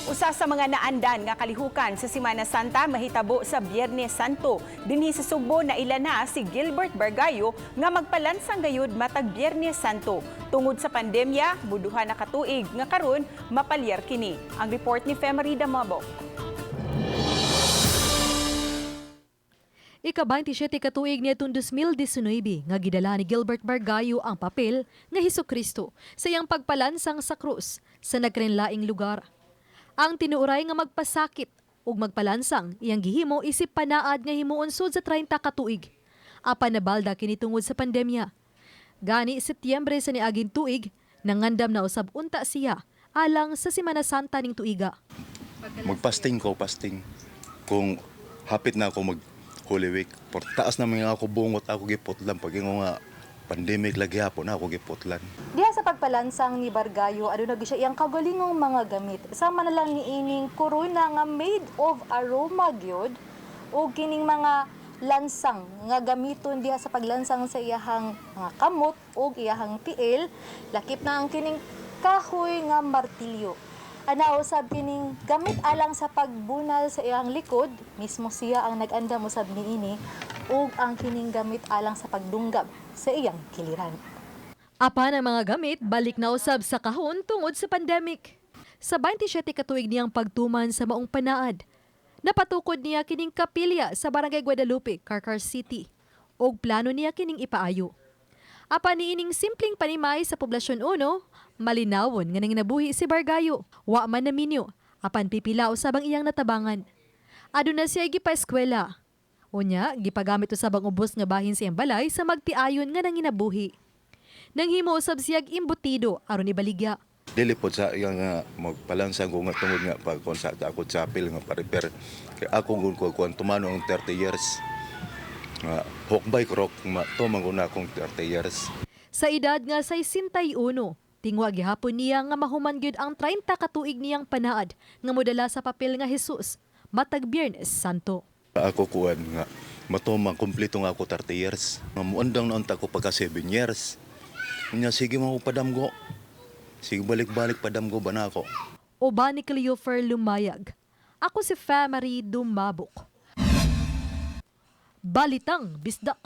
Usa sa mga naandan nga kalihukan sa Semana Santa mahitabo sa Biyernes Santo. Dinhi sa Sugbo, naila na si Gilbert Bargayo nga magpalansang gayud matag Biyernes Santo. Tungod sa pandemya, muduha na katuig nga karon mapalyar kini. Ang report ni Femery Damabo. Ika-27 katuig niadtong 2019 nga gidala ni Gilbert Bargayo ang papel nga Hesus Kristo sa iyang pagpalansang sa krus sa nagkarinlaing lugar. Ang tinuoray nga magpasakit ug magpalansang iyang gihimo isip panaad nga himuon sud sa 30 ka tuig. Apan nabalda kini tungod sa pandemya. Gani Setyembre sa niaging tuig, nangandam na usab unta siya alang sa Semana Santa ning tuiga. Magpasting ko, pasting. Kung hapit na ako mag Holy Week, por taas na mga ako bungot ako giputlan. Pag ingon nga pandemic lagi hapon na ako giputlan. Diha sa pagpalansang ni Bargayo, aduna gyud siya iyang kagalingong mga gamit. Sama na lang niining corona nga made of aroma gyud o kining mga lansang nga gamiton diha sa paglansang sa iyahang mga kamot o iyahang tiil, lakip na ang kining kahoy nga martilyo. Ana usab kining gamit alang sa pagbunal sa iyang likod, mismo siya ang nag-andam usab niini, ug ang kining gamit alang sa pagdunggab sa iyang kiliran. Apan ang mga gamit balik na usab sa kahon tungod sa pandemic. Sa 27 katuig niyang pagtuman sa maong panaad, napatukod niya kining kapilya sa Barangay Guadalupe, Carcar City. Og plano niya kining ipaayo. Apan niining simpleng panimay sa Poblasyon 1, malinawon nga nanginabuhi si Bargayo. Wa man naminyo, apan pipila usab ang iyang natabangan. Aduna siya gipa-eskwela. Unya, gipagamit usab ang ubos nga bahin sa iyang balay sa magtiayon nga nanginabuhi. Nanghimo usab siyag imbutido aron ibaligya. Dili pod sa iyang nga magpalansang ko nga tungod nga pag kon sa ako chapel nga pa-repair. Kay ako gun ko kuan tumano ang 30 years. Nga hook by crook ma to man ko na akong 30 years. Sa edad nga 61, tingwa gihapon niya nga mahuman gyud ang 30 ka tuig niyang panaad nga modala sa papel nga Jesus matag Biyernes Santo. Ako kuan nga matuman kumpleto nga ako 30 years. Nga muandang na unta ko pagka 7 years. Unya sige mo ko padamgo. Sige balik-balik padamgo ba na ako. Uban ni Cleofer Lumayag. Ako si Famary Dumabok. Balitang Bisdak.